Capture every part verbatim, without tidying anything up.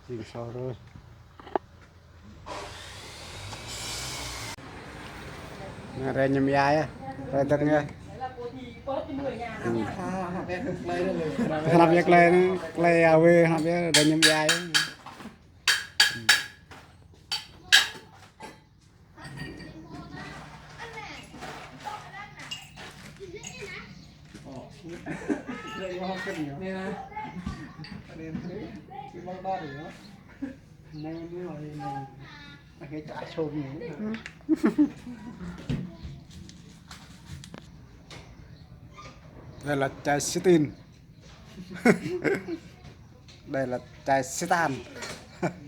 Jing sor. Anai rai ñăm ia yơh. Rai dơ̆ng yơh. Hmm. Hnăp ia klei anai, klei awê, hnăp ia, rai ñăm ia yơh. Đây là chai Sitin. Đây là chai Sitan.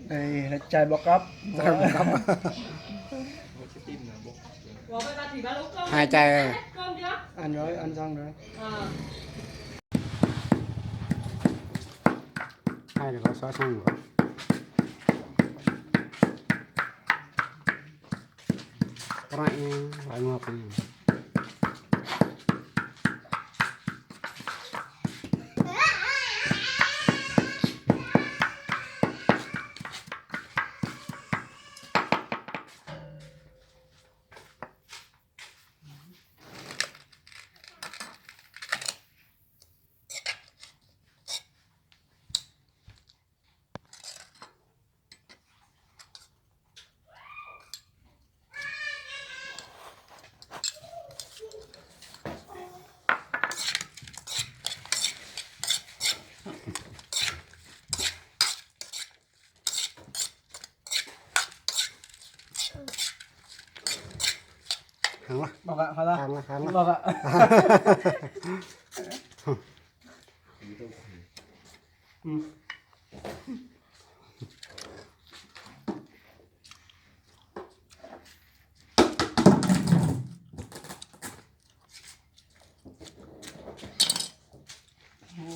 Đây là chai bò cắp. Chai bò cắp. Hai chai. Ăn rồi, ăn xong rồi. Hai là có xóa xong rồi. Cái này, cái ngọt này. Hăng lah. Bơka, hăng lah. Hăng lah, hăng lah. Bơka. Hmm.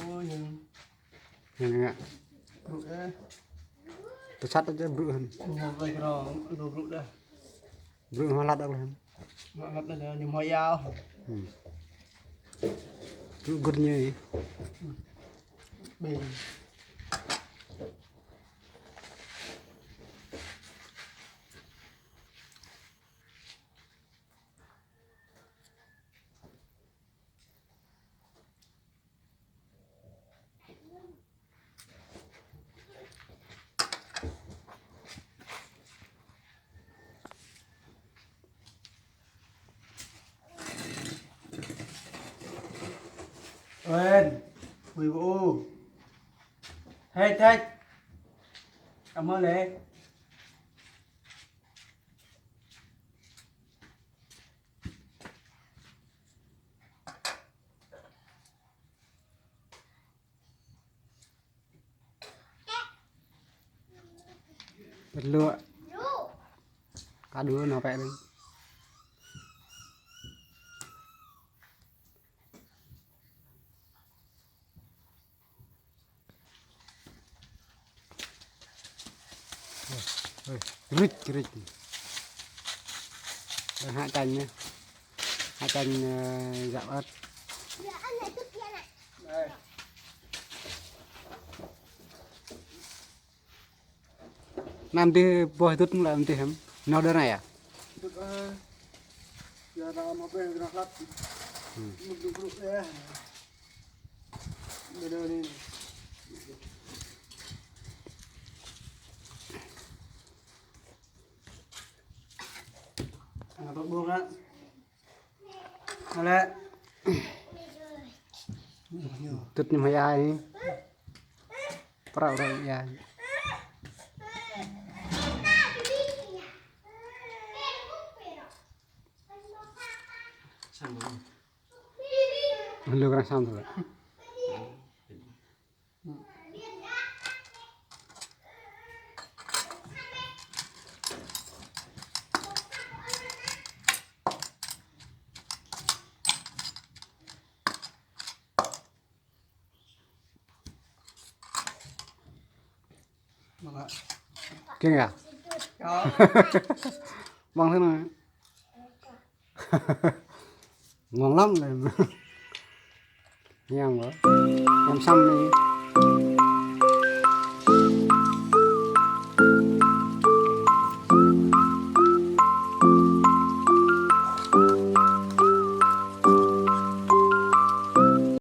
Ôi, giời. Nè, nè, nè. Brŭ, ơ. Tơsat aja brŭ hăn. Ngă wai krong, lu brŭ dah. Brŭ hmâo lăt ôh hăn. Hmâo lăt dah, ñu hmâo yao. Hmm. Brŭ gơ̆t ñu. Ƀing. Uen, ui bu. Hei, tết. Cảm ơn lễ. Bật lửa. Cá đuối nó vẽ lên. Ôi, ôi, rít, rít. Đang hái chanh nhé. Hái chanh, ờ, dạo ớt. Năm đi bơi tut mula nanti hem. Nô đơ này à? Tut, ơ, ya, ra mă pe, ra hlăp. Hmm. Mă dŭ brŭ ya. Đơ đơ ni. Ăn tut ƀuh ngă. Alek. Tut ñu hmâo ia. Prăk rơ̆ng ia. Lu kena sam tu. Kiăng ya? Măng thế này. Ngon lắm này. Hiang bơ. Hiang săm ni.